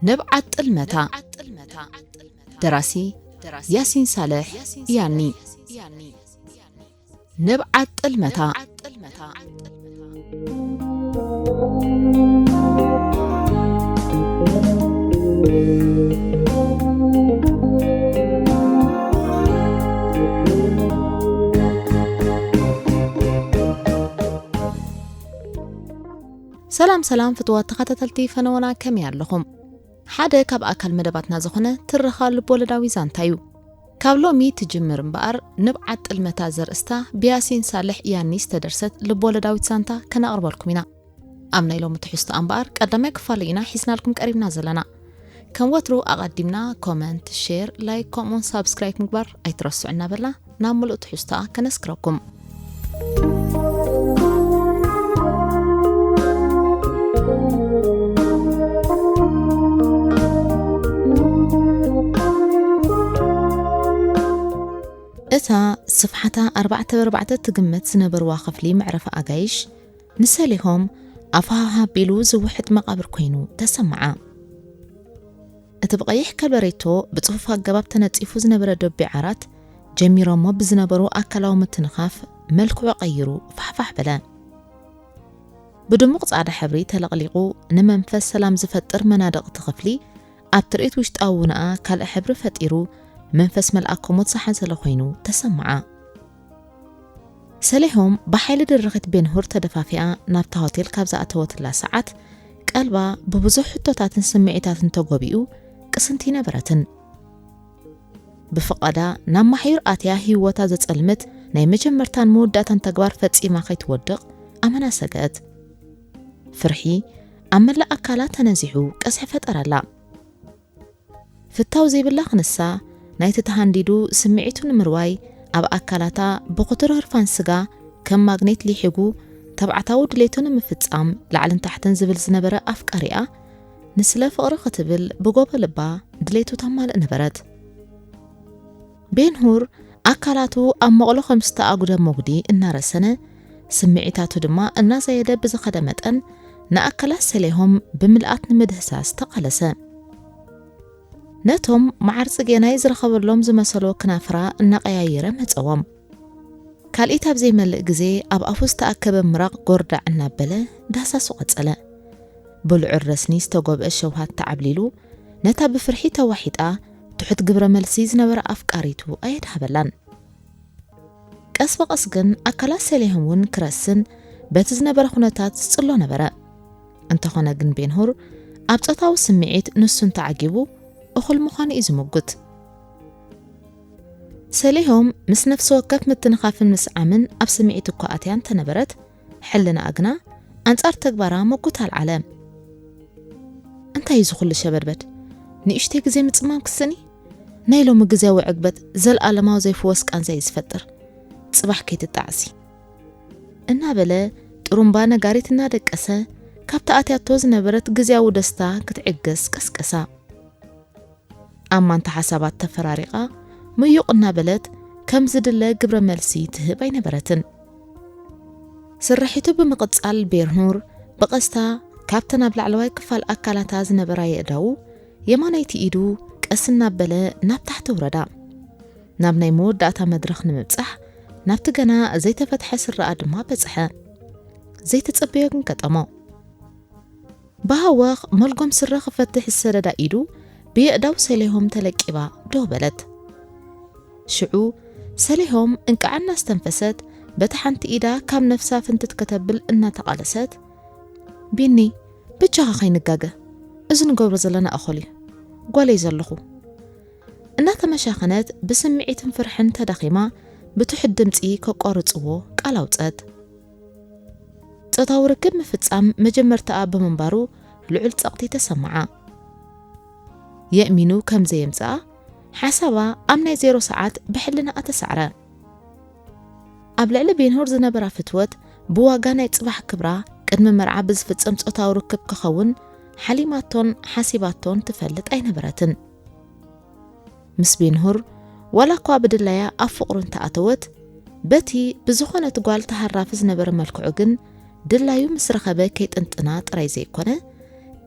ንብዓት ጥልመታ። ደራሲ ያሲን ሳልሕ ያኒ። ንብዓት ጥልመታ። ሰላም ሰላም ፍትዋት ተኸታተልቲ ፈነወና፣ ከመይ ኣለኹም? ሓደ ካብ ኣካል መደባትና ዝኾነ ትረኻ ልቦለዳዊ ዛንታ እዩ። ካብ ሎሚ ትጅምር እምበኣር፣ ንብዓት ጥልመታ ዘርእስታ ብያሲን ሳልሕ ያኒ ዝተደርሰት ልቦለዳዊት ዛንታ ከነቕርበልኩም ኢና። ኣብ ናይ ሎሚ ትሕዝቶ እምበኣር ቀዳማይ ክፋል ኢና ሒዝናልኩም ቀሪብና ዘለና። ከም ወትሩ ኣቐዲምና ኮመንት፣ ሼር፣ ላይክ ከምኡውን ሳብስክራይብ ምግባር ኣይትረስዑ እናበልና ናብ ምሉእ ትሕዝቶኣ ከነስክረኩም። እታ ስፍሓታ ኣርባዕተ ብኣርባዕተ ትግመት ዝነበርዋ ክፍሊ መዕረፊ ኣጋይሽ ንሰሊሆም ኣፍሃህ ኣቢሉ ዝውሕጥ መቓብር ኮይኑ ተሰምዓ። እቲ ብቐይሕ ከበሬቶ ብጽፉፍ ኣገባብ ተነጺፉ ዝነበረ ደቢ ዓራት ጀሚሮሞ ብዝነበሩ ኣካላዊ ምትንኻፍ መልክዑ ቀይሩ ፋሕፋሕ በለ። ብድሙቕ ጻዕዳ ሕብሪ ተለቕሊቑ ንመንፈስ ሰላም ዝፈጥር መናድቕ እቲ ክፍሊ ኣብ ትርኢት ውሽጣዊ ውንኣ ካልእ ሕብሪ ፈጢሩ መንፈስ መልኣከ ሞት ዝሓዘለ ኮይኑ ተሰምዓ። ሰሊሆም ብሓይሊ ድርኺት ቤንሁር ተደፋፊኣ ናብታ ሆቴል ካብ ዝኣተወትላ ሰዓት ቀልባ ብብዙሕ ሕቶታትን ስምዒታትን ተጎቢኡ ቅስንቲ ነበረትን። ብፍቓዳ ናብ ማሕዩር ኣትያ ህይወታ ዘጸልምት ናይ መጀመርታን መወዳእታን ተግባር ፈጺማ ከይትወድቕ ኣመና ሰገኣት። ፍርሒ ኣብ መላእ ኣካላ ተነዚሑ ቀስሒ ፈጠረላ። ፍታው ዘይብላ ክንሳ ናይቲ ተሃንዲዱ ስምዒቱ ንምርዋይ ኣብ ኣካላታ ብኽቱር ህርፋን ስጋ ከም ማግኔት ሊሒጉ ተባዕታዊ ድሌቱ ንምፍጻም ላዕልን ታሕትን ዝብል ዝነበረ ኣፍቃሪኣ ንስለ ፍቕሪ ክትብል ብጎቦ ልባ ድሌቱ ተማልእ ነበረት። ቤንሁር ኣካላቱ ኣብ መቕሎ ከም ዝተኣጉደ መጉዲ እናረሰነ ስምዒታቱ ድማ እናዘየደ ብዝኸደ መጠን ንኣካላት ሰሌሆም ብምልኣት ንምድህሳስ ተቓለሰ። ነቶም መዓር ጽጌናይ ዝረኸበሎም ዝመሰሎ ክናፍራ እናቐያየረ መጸዎም። ካልኢት ኣብ ዘይመልእ ግዜ ኣብ ኣፉ ዝተኣከበ ምራቕ ጎርዳዕ እናበለ ዳህሳሱ ቀጸለ። ብልዑል ረስኒ ዝተጎብአ ሸውሃት ተዓብሊሉ ነታ ብፍርሒ ተዋሒጣ ትሑት ግብረ መልሲ ዝነበረ ኣፍቃሪቱ ኣየድሃበላን። ቀስ ብቐስ ግን ኣካላት ሰሌሆም እውን ክረስን በቲ ዝነበረ ኩነታት ዝጽሎ ነበረ። እንተኾነ ግን ቤንሁር ኣብ ጾታዊ ስምዒት ንሱ እንተዓጊቡ እኹል ምዃኑ እዩ ዝምጉት። ሰሌሆም ምስ ነፍሲ ወከፍ ምትንኻፍን ምስዓምን ኣብ ስምዒት እኳ ኣትያ እንተነበረት፣ ሕልናኣ ግና ኣንጻር ተግባራ መጉት ኣልዓለ። እንታይ እዩ ዝኹሉ ሸበድበድ? ንእሽተይ ግዜ ምጽማም ክስኒ? ናይ ሎሚ ግዜያዊ ዕግበት ዘልኣለማዊ ዘይፍወስ ቃንዛ እዩ ዝፈጥር። ጽባሕ ከይትጣዕሲ። እናበለ ጥሩምባ ነጋሪት እናደቀሰ ካብታ ኣትያቶ ዝነበረት ግዜያዊ ደስታ ክትዕገስ ቀስቀሳ። ኣብ ማንታ ሓሳባት ተፈራሪቓ ምዩቕ እናበለት ከም ዝድለ ግብረ መልሲ ትህብ ኣይነበረትን። ስርሒቱ ብምቕጻል ቤርኑር ብቐስታ ካብተን ኣብ ላዕለዋይ ክፋል ኣካላታ ዝነበራ የእዳዉ የማነይቲ ኢዱ ቀስ እናበለ ናብ ታሕቲ ውረዳ። ናብ ናይ መወዳእታ መድረኽ ንምብጻሕ ናብቲ ገና ዘይተፈትሐ ስረኣ ድማ በጽሐ። ዘይተጸበዮ ግን ገጠሞ። ብሃወኽ መልጎም ስረ ክፈትሕ ዝሰደዳ ኢዱ ብየእዳው ሰሌሆም ተለቂባ ደው በለት። ሽዑ ሰሌሆም እንቃዕ እናስተንፈሰት በታ ሓንቲ ኢዳ ካብ ነፍሳ ፍንትት ከተብል እናተቓለሰት፣ ቢኒ፣ በጃኻ ከይንጋገ፣ እዚ ንገብሮ ዘለና እኹል እዩ፣ ጓለይ ዘለኹ። እናተመሻኸነት ብስምዒትን ፍርሕን ተዳኺማ ብትሑት ድምጺ ከቋርጽዎ ቃል ኣውጸት። ጾታዊ ርክብ ምፍጻም መጀመርታኣ ብምንባሩ ልዑል ጸቕጢ ተሰምዓ። የእሚኑ ከም ዘየምጽኣ ሓሳባ ኣብ ናይ ዜሮ ሰዓት ብሕልናኣ ተሳዕረ። ኣብ ልዕሊ ቤንሆር ዝነበራ ፍትወት ብዋጋ ናይ ጽባሕ ክብራ ቅድሚ መርዓ ብዝፍጸም ጾታዊ ርክብ ክኸውን ሓሊማቶን ሓሲባቶን ትፈልጥ ኣይነበረትን። ምስ ቤንሁር ዋላ እኳ ብድላያ ኣብ ፍቕሩ እንተኣተወት፣ በቲ ብዝኾነት ጓል ተሃራፊ ዝነበረ መልክዑ ግን ድላዩ ምስ ረኸበ ከይጥንጥና ጥራይ ዘይኮነ፣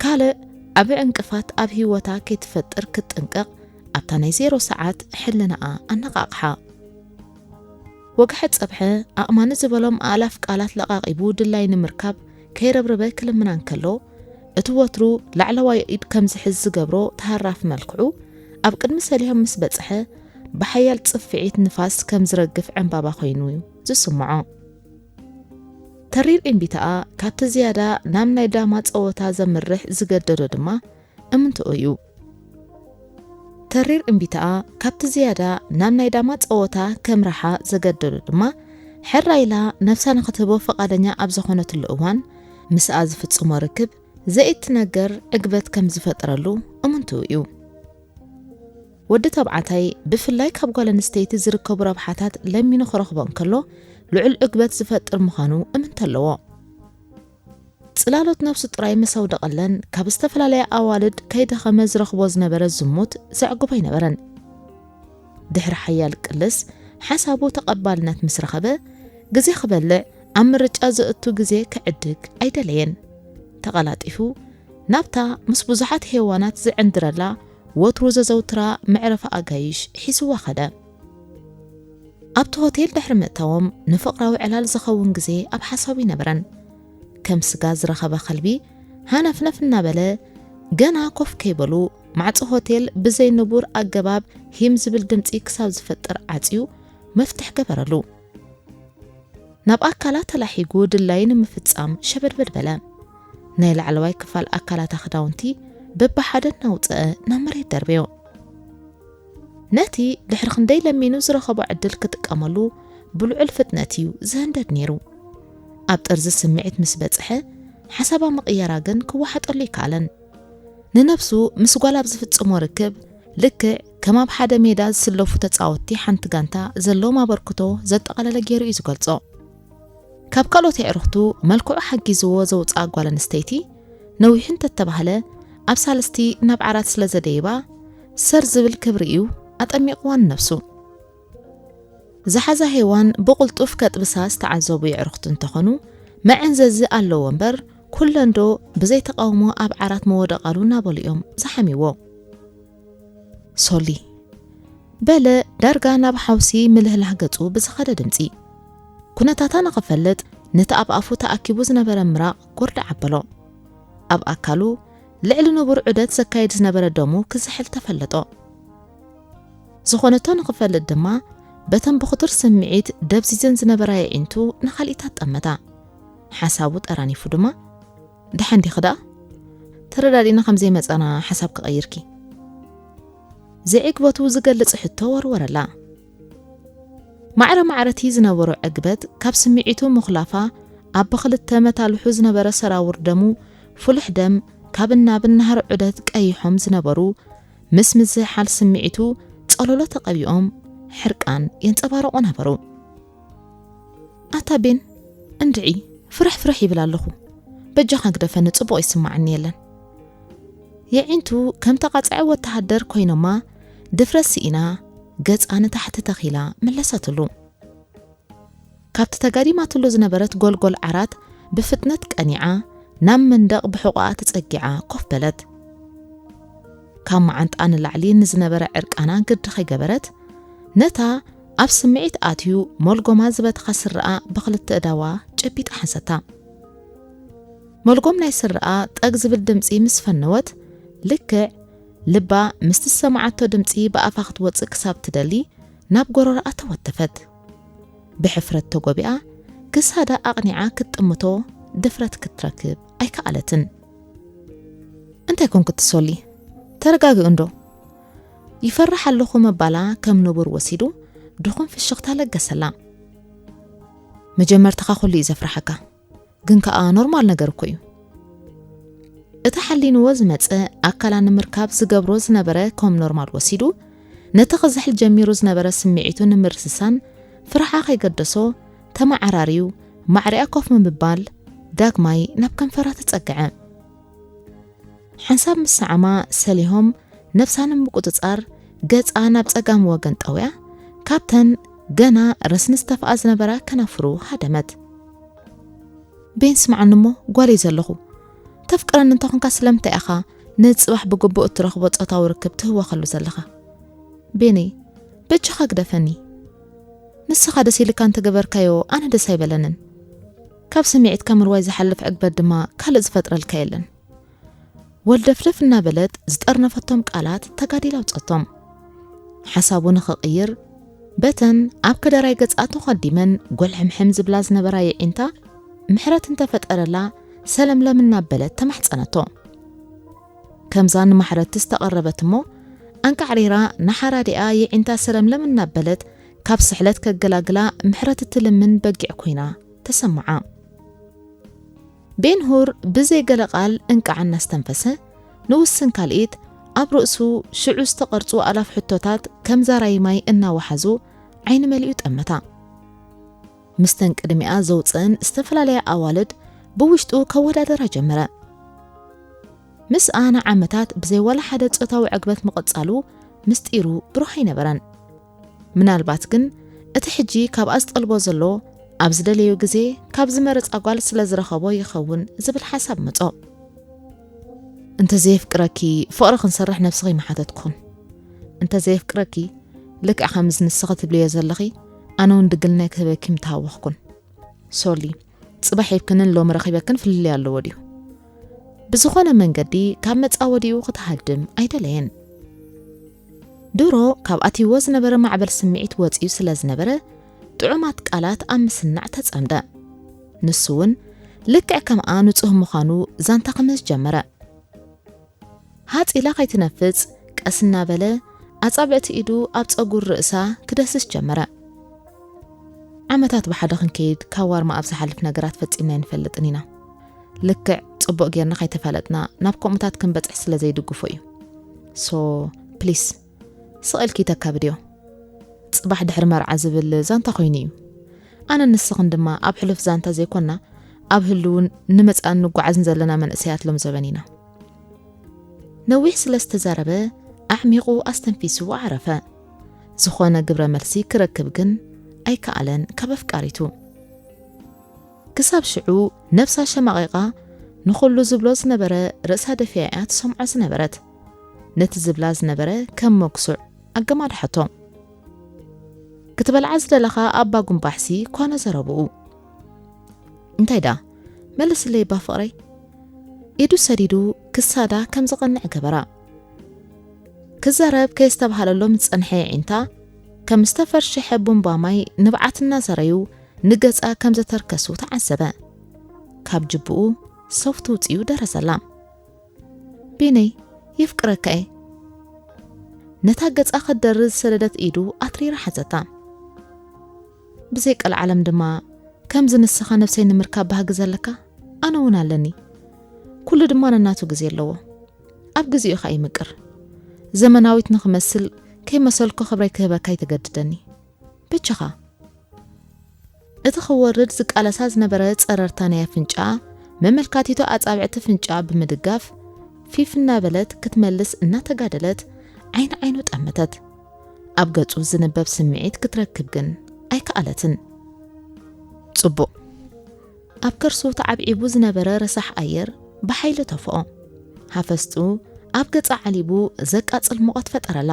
ካልእ ዓቢ ዕንቅፋት ኣብ ህይወታ ከይትፈጥር ክትጥንቀቕ ኣብታ ናይ ዜሮ ሰዓት ሕልናኣ ኣነቓቕሓ። ወግሐ ጸብሐ ኣእማኒ ዝበሎም ኣእላፍ ቃላት ለቓቒቡ ድላይ ንምርካብ ከይረብረበ ክልምና እንከሎ፣ እቲ ወትሩ ላዕለዋይ ኢድ ከም ዝሕዝ ዝገብሮ ተሃራፊ መልክዑ ኣብ ቅድሚ ሰሊሆም ምስ በጽሐ፣ ብሓያል ጽፍዒት ንፋስ ከም ዝረግፍ ዕምባባ ኮይኑ እዩ ዝስምዖ። ተሪር እምቢታኣ ካብቲ ዝያዳ ናብ ናይ ዳማ ጸወታ ዘምርሕ ዝገደዶ ድማ እምንትኡ እዩ። ተሪር እምቢታኣ ካብቲ ዝያዳ ናብ ናይ ዳማ ጸወታ ከምርሓ ዘገደዶ ድማ፣ ሕራይ ኢላ ነብሳ ንኽትህቦ ፈቓደኛ ኣብ ዝኾነትሉ እዋን፣ ምስኣ ዝፍጽሞ ርክብ ዘኢትነገር ዕግበት ከም ዝፈጥረሉ እምንትኡ እዩ። ወዲ ተባዕታይ ብፍላይ ካብ ጓል ኣንስተይቲ ዝርከቡ ረብሓታት ለሚኑ ክረኽቦ እንከሎ፣ ልዑል ዕግበት ዝፈጥር ምዃኑ እምንቶ ኣለዎ። ጽላሎት ነብሱ ጥራይ ምስ ኣውደቐለን፣ ካብ ዝተፈላለያ ኣዋልድ ከይደኸመ ዝረኽቦ ዝነበረ ዝሙት ዘዕግቦ ኣይነበረን። ድሕሪ ሓያል ቅልስ፣ ሓሳቡ ተቐባልነት ምስ ረኸበ፣ ግዜ ክበልዕ፣ ኣብ ምርጫ ዘእቱ ግዜ ክዕድግ ኣይደለየን። ተቐላጢፉ፣ ናብታ ምስ ብዙሓት ሄዋናት ዝዕንድረላ ወትሩ ዘዘውትራ መዕረፊ ኣጋይሽ ሒዝዋ ኸደ። ኣብቲ ሆቴል ድሕሪ ምእታዎም፣ ንፍቕራዊ ዕላል ዝኸውን ግዜ ኣብ ሓሳቡ ኣይነበረን። ከም ስጋ ዝረኸበ ከልቢ፣ ሃነፍነፍ እናበለ፣ ገና ኮፍ ከይበሉ፣ ማዕጾ ሆቴል ብዘይ ንቡር ኣገባብ ሂም ዝብል ድምጺ ክሳብ ዝፈጥር ዓጽዩ፣ መፍትሕ ገበረሉ። ናብ ኣካላ ተላሒጉ ድላዩ ንምፍጻም ሸበድበድ በለ። ናይ ላዕለዋይ ክፋል ኣካላታ ክዳውንቲ በብሓደ እናውጽአ ናብ መሬት ደርበዮ። ነቲ ድሕሪ ክንደይ ለሚኑ ዝረኸቦ ዕድል ክጥቀመሉ ብልዑል ፍጥነት እዩ ዝህንደድ ነይሩ። ኣብ ጥርዚ ስምዒት ምስ በጽሐ፣ ሓሳባ ምቕያራ ግን ክወሓጠሉ ኣይከኣለን። ንነብሱ ምስ ጓል ኣብ ዝፍጽሞ ርክብ፣ ልክዕ ከም ኣብ ሓደ ሜዳ ዝስለፉ ተጻወትቲ ሓንቲ ጋንታ ዘለዎም ኣበርክቶ ዘጠቓለለ ገይሩ እዩ ዝገልጾ። ካብ ካልኦት የዕሩኽቱ መልክዑ ሓጊዝዎ ዘውጽኣ ጓል ኣንስተይቲ፣ ነዊሑ እንተተባህለ፣ ኣብ ሳልስቲ ናብ ዓራት ስለ ዘደይባ፣ ሰር ዝብል ክብሪ እዩ ኣጠሚቕዋ ንነብሱ። ዝሓዛ ሄዋን ብቕልጡፍ ከጥብሳ ዝተዓዘቡ የዕሩኽቱ እንተኾኑ፣ መዐንዘዚ ኣለዎ እምበር፣ ኩለንዶ ብዘይ ተቓውሞ ኣብ ዓራት መወደቓሉ እናበሉ እዮም ዝሓምይዎ። ሶሊ፣ በለ ዳርጋ ናብ ሓውሲ ምልህላህ ገጹ ብዝኸደ ድምጺ። ኩነታታ ንኽፈልጥ ነቲ ኣብ ኣፉ ተኣኪቡ ዝነበረ ምራቕ ጎርዳዕ ኣበሎ። ኣብ ኣካሉ ልዕሊ ንቡር ዑደት ዘካይድ ዝነበረ ደሙ ክዝሕል ተፈለጦ። ዝኾነቶ ንኽፈልጥ ድማ በተን ብኽቱር ስምዒት ደብዚዘን ዝነበራ የዒንቱ ንኻልኢታት ጠመታ። ሓሳቡ ጠራኒፉ ድማ፣ "ደሓን ዲኺ ደኣ? ተረዳዲእና ከም ዘይመጻና ሓሳብ ክቐይርኪ?" ዘይዕግበቱ ዝገልጽ ሕቶ ወርወረላ። ማዕረ ማዕረቲ ዝነበሮ ዕግበት ካብ ስምዒቱ ምኹላፋ፣ ኣብ ብኽልተ መታልሑ ዝነበረ ሰራውር ደሙ ፍሉሕ ደም ካብ እናብ እናሃር ዑደት ቀይሖም ዝነበሩ፣ ምስ ምዝሕሓል ስምዒቱ ጸሎሎ ተቐቢኦም ሕርቃን የንጸባርቑ ነበሩ። "ኣታ ቤን፣ እንድዒ፣ ፍርሕ ፍርሕ ይብል ኣለኹ። በጃኻ ግደፈኒ፣ ጽቡቕ ይስማዓኒ የለን።" የዒንቱ ከም ተቓጽዐ ወተሃደር ኮይኖማ፣ ድፍረት ስኢና፣ ገጻ ንታሕቲ ተኺላ መለሰትሉ። ካብቲ ተጋዲማትሉ ዝነበረት ጎልጎል ዓራት ብፍጥነት ቀኒዓ፣ ናብ መንደቕ ብሕቖኣ ተጸጊዓ ኮፍ በለት። ካብ መዓንጣ ንላዕሊ ንዝነበረ ዕርቃና ግዲ ከይገበረት፣ ነታ ኣብ ስምዒት ኣትዩ ሞልጎማ ዝበተኻ ስረኣ ብኽልተ እዳዋ ጨቢጣ ሓዘታ። ሞልጎም ናይ ስረኣ ጠግ ዝብል ድምጺ ምስ ፈነወት፣ ልክዕ ልባ ምስቲ ዝሰማዓቶ ድምጺ ብኣፋ ክትወጽእ ክሳብ ትደሊ፣ ናብ ጎረሮኣ ተወተፈት። ብሕፍረት ተጎቢኣ፣ ክሳዳ ኣቕኒዓ ክትጥምቶ ድፍረት ክትረክብ ኣይከኣለትን። "እንታይ ኮንኪ ትሶሊ? ተረጋግኢ እንዶ?" "ይፈርሕ ኣለኹ" ምባላ ከም ንቡር ወሲዱ፣ ድኹም ፍሽኽታ ለገሰላ። "መጀመርታኻ ኩሉ እዩ ዘፍርሓካ፣ ግን ከኣ ኖርማል ነገር እኮ እዩ።" እቲ ሓሊንዎ ዝመጸ ኣካላ ንምርካብ ዝገብሮ ዝነበረ ከም ኖርማል ወሲዱ፣ ነቲ ክዝሕል ጀሚሩ ዝነበረ ስምዒቱ ንምርስሳን ፍርሓ ከይገደሶ ተመዓራርዩ ማዕሪኣ ኮፍ ምባል ዳግማይ ናብ ከንፈራ ተጸግዐ። ሓንሳብ ምስ ሰዓማ ሰሊሆም ነብሳ ንምቁጽጻር ገጻ ናብ ጸጋም ወገን ጠውያ፣ ካብተን ገና ረስኒ ዝተፍኣ ዝነበራ ከናፍሩ ሃደመት። "ቤን ስምዓኒ እሞ ጓል እየ ዘለኹ። ተፍቅረኒ እንተኾንካ ስለምንታይ ኢኻ ንጽባሕ ብግቡእ እትረኽቦ ጾታዊ ርክብ ትህወኸሉ ዘለኻ? ቤነይ፣ በጃኻ ግደፈኒ። ንስኻ ደስ ኢልካ እንተገበርካዮ ኣነ ደስ ኣይበለንን። ካብ ስምዒትካ ምርዋይ ዝሓልፍ ዕግበት ድማ ካልእ ዝፈጥረልካ የለን። ወልደፍደፍ እናበለት ዝጠርነፈቶም ቃላት ተጋዲላ ኣውጸቶም። ሓሳቡ ንኽቕይር በተን ኣብ ከደራይ ገጻ ተኸዲመን ጎልሕምሕም ዝብላ ዝነበራ የዒንታ ምሕረት እንተፈጠረላ ሰለምለም እናበለት ተማሕጸነቶ። ከምዛ ንማሕረቲ ዝተቐረበት እሞ ኣንቃዕሪራ ንሓራዲኣ የዒንታ ሰለምለም እናበለት ካብ ስሕለት ከገላግላ ምሕረት እትልምን በጊዕ ኮይና ተሰምዓ። ቤንሁር ብዘይ ገለ ቃል እንቃዕ እናስተንፈሰ ንውስን ካልኢት ኣብ ርእሱ ሽዑ ዝተቐርጹ ኣላፍ ሕቶታት ከም ዛራይ ማይ እናወሓዙ ዓይኒ መሊኡ ጠመታ። ምስተን ቅድሚኣ ዘውፅእን ዝተፈላለያ ኣዋልድ ብውሽጡ ከወዳደራ ጀመረ። ምስኣ ንዓመታት ብዘይ ዋላ ሓደ ጾታዊ ዕግበት ምቕጻሉ ምስጢሩ ብሩህ ኣይነበረን። ምናልባት ግን እቲ ሕጂ ካብኣ ዝጠልቦ ዘሎ ኣብ ዝደለዮ ግዜ ካብ ዝመረጻ ጓል ስለ ዝረኸቦ ይኸውን ዝብል ሓሳብ መጾ። እንተ ዘየፍቅረኪ ፍቕሪ ክንሰርሕ ነብስኺ ምሓተትኩን። እንተ ዘየፍቅረኪ ልክዕ ከምዚ ንስኺ ትብልዮ ዘለኺ ኣነ እውን ድግልናይ ክህበኪ ምተሃወኽኩን። ሶሊ፣ ጽባሕ ሂብክንን ሎሚ ረኺበክን ፍልልይ ኣለዎ ድዩ? ብዝኾነ መንገዲ ካብ መጻወዲኡ ክትሃድም ኣይደለየን። ድሮ ካብ ኣትይዎ ዝነበረ ማዕበል ስምዒት ወጺኡ ስለ ዝነበረ ጥዑማት ቃላት ኣብ ምስናዕ ተጸምደ። ንሱ እውን ልክዕ ከምኣ ንጹህ ምዃኑ ዛንታ ክምስ ጀመረ። ሃጽ ኢላ ከይትነፍጽ ቀስ እናበለ ኣጻብዕቲ ኢዱ ኣብ ጸጉር ርእሳ ክደስስ ጀመረ። ዓመታት ብሓደ ክንከይድ ካብ ዋርማ ኣብ ዝሓልፍ ነገራት ፈጺምና ኣይንፈልጥን ኢና። ልክዕ ጽቡቕ ጌርና ከይተፋለጥና ናብ ከምኡታት ክንበጽሕ ስለ ዘይድግፎ እዩ። ሶ ፕሊስ ስቕ ኢልኪ ተካብድዮ። ጽባሕ ድሕሪ መርዓ ዝብል ዛንታ ኮይኑ እዩ። ኣነ ንስኽን ድማ ኣብ ሕሉፍ ዛንታ ዘይኮና ኣብ ህልውን ንመጻእን ንጓዓዝን ዘለና መንእሰያት ሎም ዘበን ኢና። ነዊሕ ስለ ዝተዛረበ ኣዕሚቑ ኣስተንፊሱ ዓረፈ። ዝኾነ ግብረ መልሲ ክረክብ ግን ኣይከኣለን ካብ ኣፍቃሪቱ። ክሳብ ሽዑ ነብሳ ሸማቒቓ ንኹሉ ዝብሎ ዝነበረ ርእሳ ደፊኣ እያ ትሰምዖ ዝነበረት። ነቲ ዝብላ ዝነበረ ከም መጉሱዕ ኣገማድሓቶ። ክትበልዓ ዝደለኻ ኣባ ጉንባሕሲ ኮነ ዘረብኡ። እንታይ ደኣ? መልስለይ እባ ፍቕረይ። ኢዱ ሰዲዱ ክሳዳ ከም ዝቐንዕ ገበራ። ክዛረብ ከየስተብሃለሎም ዝጸንሐ የዒንታ ከም ዝተፈርሸሐ ቡንባ ማይ ንብዓት እናዘረዩ ንገጻ ከም ዘተርከሱ ተዓዘበ። ካብ ጅብኡ ሶፍት ውጽኡ ደረሰላ። ቢነይ፣ የፍቅረካ እየ። ነታ ገጻ ክትደርዝ ዝሰደደት ኢዱ ኣትሪራ ሓዘታ። ብዘይ ቀልዓለም ድማ ከምዚ ንስኻ ነብሰይ ንምርካብ ባህጊ ዘለካ ኣነ እውን ኣለኒ። ኩሉ ድማ ነናቱ ግዜ ኣለዎ። ኣብ ግዜኡ ኸኣ ይምቅር። ዘመናዊት ንኽመስል ከይመሰልኩ ክብረይ ክህበካ ኣይትገድደኒ። በጃኻ። እቲ ክወርድ ዝቃለሳ ዝነበረ ጸረርታ ናይ ኣፍንጫኣ መመልካቲቱ ኣጻብዕቲ ኣፍንጫኣ ብምድጋፍ ፊፍ እናበለት ክትመልስ እናተጋደለት ዓይኒ ዓይኑ ጠመተት። ኣብ ገጹ ዝንበብ ስምዒት ክትረክብ ግን ኣይከኣለትን። ጽቡቕ። ኣብ ከርሱ ተዓብዒቡ ዝነበረ ረሳሕ ኣየር ብሓይሊ ተፍኦ። ሃፈስቱ ኣብ ገጻ ዓሊቡ ዘቃጽል ሙቐት ፈጠረላ።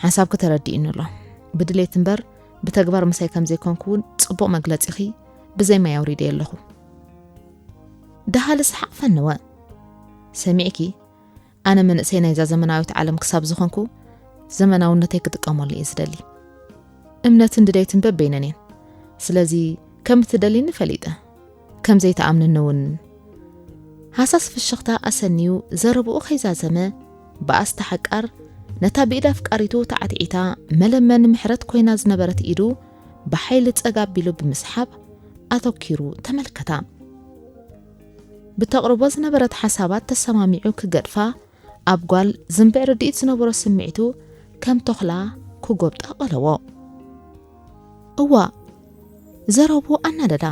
ሓሳብኪ ተረዲኡኒ ኣሎ። ብድሌት እምበር ብተግባር ምሳይ ከም ዘይኮንኩ እውን ጽቡቕ መግለጺኺ ብዘይ ማይ ኣውሪደዮ ኣለኹ። ደሃሊ ሰሓቕ ፈነወ። ሰሚዕኪ? ኣነ መንእሰይ ናይዛ ዘመናዊት ዓለም ክሳብ ዝኾንኩ ዘመናውነተይ ክጥቀመሉ እየ ዝደሊ። እምነትን ድሌትን በበይነን እየን። ስለዚ ከም እትደልይኒ ፈሊጠ። ከም ዘይትኣምንኒ እውን። ሃሳስ ፍሽኽታ ኣሰንዩ ዘረብኡ ከይዛዘመ ብኣስታ ሓቃር ነታ ብኢድ ኣፍቃሪቱ ተዓትዒታ መለመኒ ምሕረት ኮይና ዝነበረት ኢዱ ብሓይሊ ጸጋ ኣቢሉ ብምስሓብ ኣተኪሩ ተመልከታ። ብተቕርቦ ዝነበረት ሓሳባት ተሰማሚዑ ክገድፋ ኣብ ጓል ዝንብዕ ርድኢት ዝነበሮ ስምዒቱ ከም ተኹላ ክጎብጣ ቀለዎ። እዋ፣ ዘረቡ ኣናደዳ።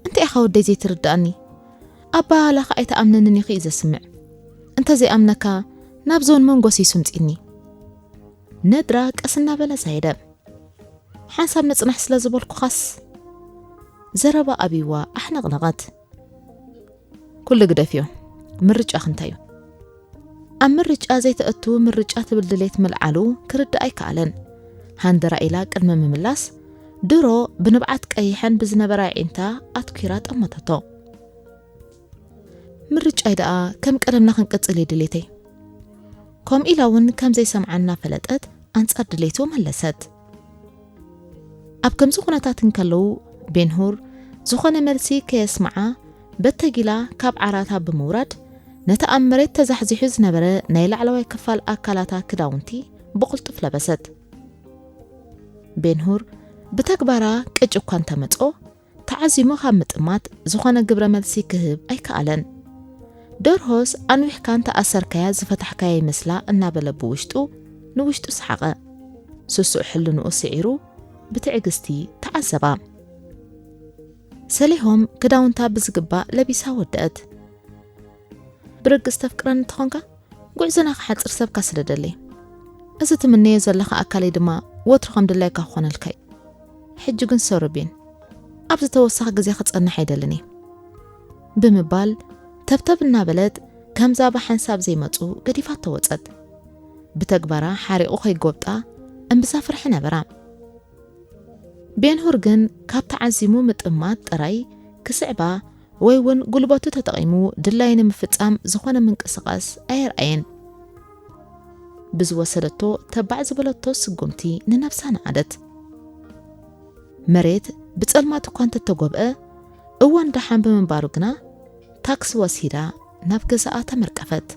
እንታይ ኢኻ ወደይ ዘይትርድኣኒ? ኣባህላኻ ኣይትኣምነንን ኢኺ እዩ ዘስምዕ። እንተ ዘይኣምነካ ናብ ዞን መንጎስ ይስምጺኒ። ነድራ ቀስ እናበለ ዛየደ። ሓንሳብ ንጽናሕ ስለ ዝበልኩኻስ። ዘረባ ኣብይዋ ኣሕነቕነቐት። ኩሉ ግደፍዮ። ምርጫኺ እንታይ እዩ? ኣብ ምርጫ ዘይተእቱ ምርጫ ትብል ድሌት ምልዓሉ ክርዳእ ኣይከኣለን። ሃንደራ ኢላ ቅድሚ ምምላስ፣ ድሮ ብንብዓት ቀይሐን ብዝነበራ ኣዒንታ ኣትኲራ ጠመተቶ። ምርጫይ ደኣ ከም ቀደምና ክንቅጽል እዩ ድሌተይ። ከምኡ ኢላ እውን ከም ዘይሰምዓ እናፈለጠት ኣንጻር ድሌቱ መለሰት። ኣብ ከምዚ ኩነታት እንከለዉ፣ ቤንሁር ዝኾነ መልሲ ከየስምዓ በተጊላ ካብ ዓራታ ብምውራድ፣ ነቲ ኣብ መሬት ተዛሕዚሑ ዝነበረ ናይ ላዕለዋይ ክፋል ኣካላታ ክዳውንቲ ብቕልጡፍ ለበሰት። ቤንሁር ብተግባራ ቅጭ እኳ እንተመጾ፣ ተዓዚሙ ካብ ምጥማት ዝኾነ ግብረ መልሲ ክህብ ኣይከኣለን። ደርሆስ ኣንዊሕካ እንተኣሰርካያ ዝፈታሕካያ ይመስላ እናበለ ብውሽጡ ንውሽጡ ሰሓቐ። ስሱዕ ሕልንኡ ስዒሩ ብትዕግስቲ ተዓዘባ። ሰሊሆም ክዳውንታ ብዝግባእ ለቢሳ ወደአት። ብርግጽ ተፍቅረኒ እንተኾንካ፣ ጉዕዞና ክሓጽር ሰብካ ስደደለይ። እዚ ትምነዮ ዘለኻ ኣካለይ ድማ ወትሩ ከም ድላይካ ክኾነልካ እዩ። ሕጂ ግን ሶሪ ቤን፣ ኣብዚ ተወሳኺ ግዜ ክጸንሕ ኣይደልን እየ፣ ብምባል ተብተብ እናበለት ከምዛ ብሓንሳብ ዘይመጹ ገዲፋቶ ወጸት። ብተግባራ ሓሪቑ ከይጎብጣ እምብዛ ፍርሒ ነበራ። ቤንሁር ግን ካብ ተዓዚሙ ምጥማት ጥራይ ክስዕባ ወይ እውን ጉልበቱ ተጠቒሙ ድላዩ ንምፍጻም ዝኾነ ምንቅስቓስ ኣየርኣየን። ብዝወሰደቶ ተባዕ ዝበለቶ ስጉምቲ ንነብሳ ነኣደት። መሬት ብጸልማት እኳ እንተተጎብአ፣ እዋን ደሓን ብምንባሩ ግና ታክሲ ወሲዳ ናብ ገዛኣ ተመርቀፈት።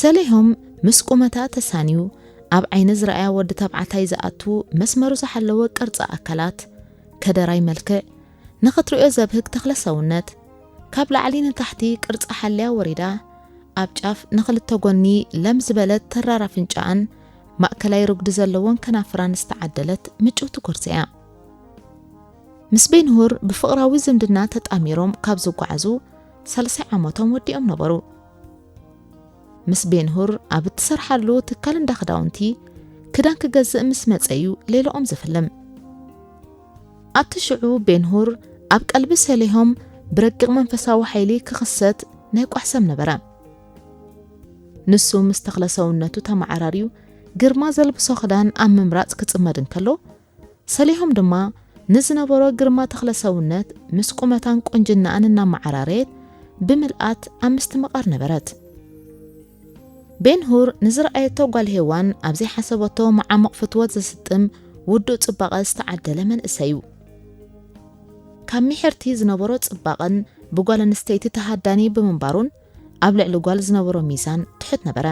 ሰሊሆም ምስ ቁመታ ተሳንዩ ኣብ ዓይኒ ዝረኣያ ወዲ ተባዕታይ ዝኣቱ መስመሩ ዝሓለወ ቅርጺ ኣካላት፣ ከደራይ መልክዕ፣ ንኽትሪኦ ዘብህግ ተኽለ ሰውነት፣ ካብ ላዕሊ ንታሕቲ ቅርጻ ሓልያ ወሪዳ፣ ኣብ ጫፍ ንኽልተ ጎኒ ለም ዝበለት ተራር ኣፍንጫኣን ማእከላይ ርጉዲ ዘለወን ከናፍራን ዝተዓደለት ምጭውቲ ጎርዞ እያ። ምስ ቤንሁር ብፍቕራዊ ዝምድና ተጣሚሮም ካብ ዝጓዓዙ ሳልሳይ ዓመቶም ወዲኦም ነበሩ። ምስ ቤንሁር ኣብ እትሰርሓሉ ትካል እንዳ ክዳውንቲ ክዳን ክገዝእ ምስ መጸ እዩ ሌላኦም ዝፍልም። ኣብቲ ሽዑ ቤንሁር ኣብ ቀልቢ ሰሊሆም ብረቂቕ መንፈሳዊ ሓይሊ ክኽሰት ናይ ቋሕ ሰብ ነበረ። ንሱ ምስ ተኽለ ሰውነቱ ተመዓራርዩ ግርማ ዘልብሶ ክዳን ኣብ ምምራጽ ክጽመድ እንከሎ፣ ሰሊሆም ድማ ንዝነበሮ ግርማ ተኽለ ሰውነት ምስ ቁመታን ቁንጅናኣን እናመዓራረየት ብምልኣት ኣብ ምስትምቓር ነበረት። ቤንሁር ንዝረኣየቶ ጓል ሄዋን ኣብ ዘይሓሰበቶ መዓሙቕ ፍትወት ዘስጥም ውዱእ ጽባቐ ዝተዓደለ መንእሰይ እዩ። ካብ ሚሕርቲ ዝነበሮ ጽባቐን ብጓል ኣንስተይቲ ተሃዳኒ ብምንባሩን ኣብ ልዕሊ ጓል ዝነበሮ ሚዛን ትሑት ነበረ።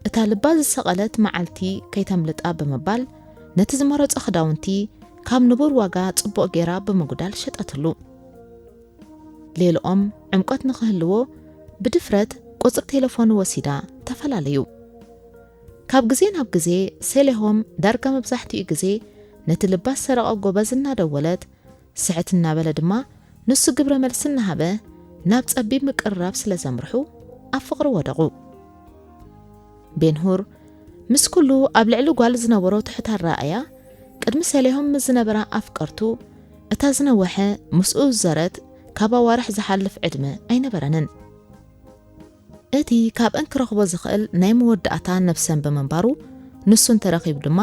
እታ ልባ ዝሰቐለት መዓልቲ ከይተምልጣ ብምባል ነቲ ዝመረጾ ክዳውንቲ ካብ ንቡር ዋጋ ጽቡቕ ጌራ ብምጉዳል ሸጠትሉ። ሌላኦም ዕምቆት ንኽህልዎ ብድፍረት ቁጽሪ ቴሌፎኑ ወሲዳ ተፈላለዩ። ካብ ግዜ ናብ ግዜ ሰሊሆም ዳርጋ መብዛሕትኡ ግዜ ነቲ ልባ ዝሰረቐ ጎበዝ እናደወለት፣ ስሕት እናበለ ድማ ንሱ ግብረ መልሲ እናሃበ ናብ ጸቢብ ምቅርራብ ስለ ዘምርሑ ኣብ ፍቕሪ ወደቑ። ቤንሁር ምስ ኩሉ ኣብ ልዕሊ ጓል ዝነበሮ ትሑት ኣረኣእያ፣ ቅድሚ ሰሊሆም ምስ ዝነበራ ኣፍቀርቱ እታ ዝነወሐ ምስኡ ዝዘረት ካብ ኣዋርሕ ዝሓልፍ ዕድመ ኣይነበረንን። እቲ ካብአን ክረኽቦ ዝኽእል ናይ መወዳእታ ነብሰን ብምንባሩ፣ ንሱ እንተረኺቡ ድማ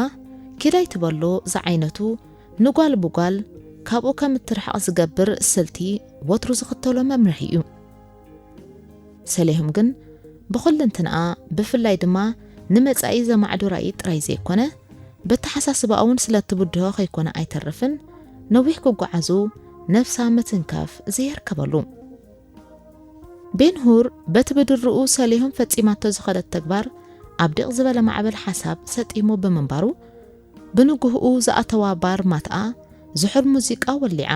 ኪድ ኣይትበሎ ዝዓይነቱ ንጓል ብጓል ካብኡ ከም እትርሕቕ ዝገብር ስልቲ ወትሩ ዝኽተሎ መምርሒ እዩ። ሰሊሆም ግን ብኹልንትንኣ ብፍላይ ድማ ንመጻኢ ዘማዕዱ ራእይ ጥራይ ዘይኮነ፣ በተሓሳስባኣ እውን ስለ እትብድሆ ከይኮነ ኣይተርፍን፣ ነዊሕ ክጓዓዙ ነብሳ ምትንካፍ ዘየርከበሉ። ቤንሁር በቲ ብድርኡ ሰሊሆም ፈጺማቶ ዝኸደት ተግባር ኣብ ዲቕ ዝበለ ማዕበል ሓሳብ ሰጢሙ ብምንባሩ፣ ብንግህኡ ዝኣተዋ ባር ማትኣ ዝሑል ሙዚቃ ወሊዓ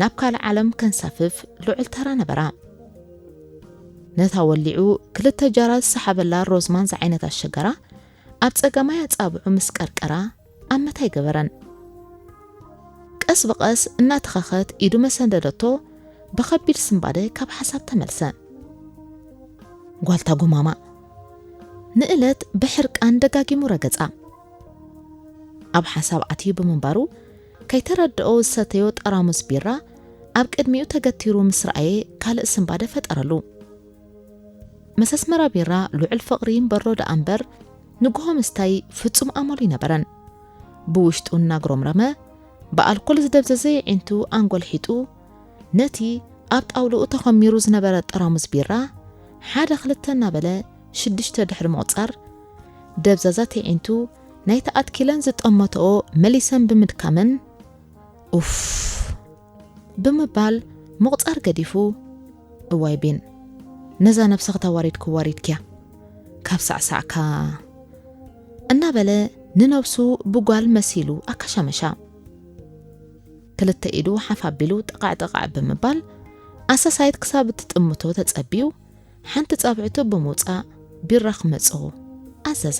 ናብ ካልእ ዓለም ከንሳፍፍ ልዑል ተራ ነበራ። ነታ ወሊዑ ክልተ ጃራ ዝሰሓበላ ሮዝማን ዝዓይነታ ሸጋራ ኣብ ጸጋማይ ኣጻብዑ ምስ ቀርቀራ ኣመት ኣይገበረን። ቀስ ብቐስ እናተኸኸት ኢዱ መሰንደደቶ ብኸቢድ ስንባደ ካብ ሓሳብ ተመልሰ። ጓልታ ጉማማ ንእለት ብሕርቃን ደጋጊሙ ረገጻ። ኣብ ሓሳብ ኣትዩ ብምንባሩ ከይተረድኦ ዝሰተዮ ጠራሙዝ ቢራ ኣብ ቅድሚኡ ተገቲሩ ምስ ረኣየ ካልእ ስንባደ ፈጠረሉ። ምስ ኣስመራ ቢራ ልዑል ፍቕሪ ይንበሮ ደኣ እምበር ንግሆ ምስታይ ፍጹም ኣመሉ ኣይነበረን። ብውሽጡ እናጉረምረመ ብኣልኮል ዝደብዘዘ የዒንቱ ኣንጎልሒጡ ነቲ ኣብ ጣውልኡ ተኾሚሩ ዝነበረ ጠራሙዝ ቢራ ሓደ ክልተ እናበለ ሽዱሽተ ድሕሪ ምቑጻር ደብዛዛት የዒንቱ ናይቲ ኣትኪለን ዝጠመተኦ መሊሰን ብምድካመን ኡፍ ብምባል ምቑጻር ገዲፉ እዋይ ቢን ነዛ ነብሰ ክተዋሪድ ክዋሪድክያ ካብ ሳዕሳዕካ እናበለ ንነብሱ ብጓል መሲሉ ኣካሻመሻ። ክልተ ኢዱ ሓፍ ኣቢሉ ጠቓዕ ጠቓዕ ብምባል ኣሳሳይት ክሳብ እትጥምቶ ተጸቢዩ ሓንቲ ጻብዕቱ ብምውጻእ ቢራ ክመጽኡ ኣዘዘ።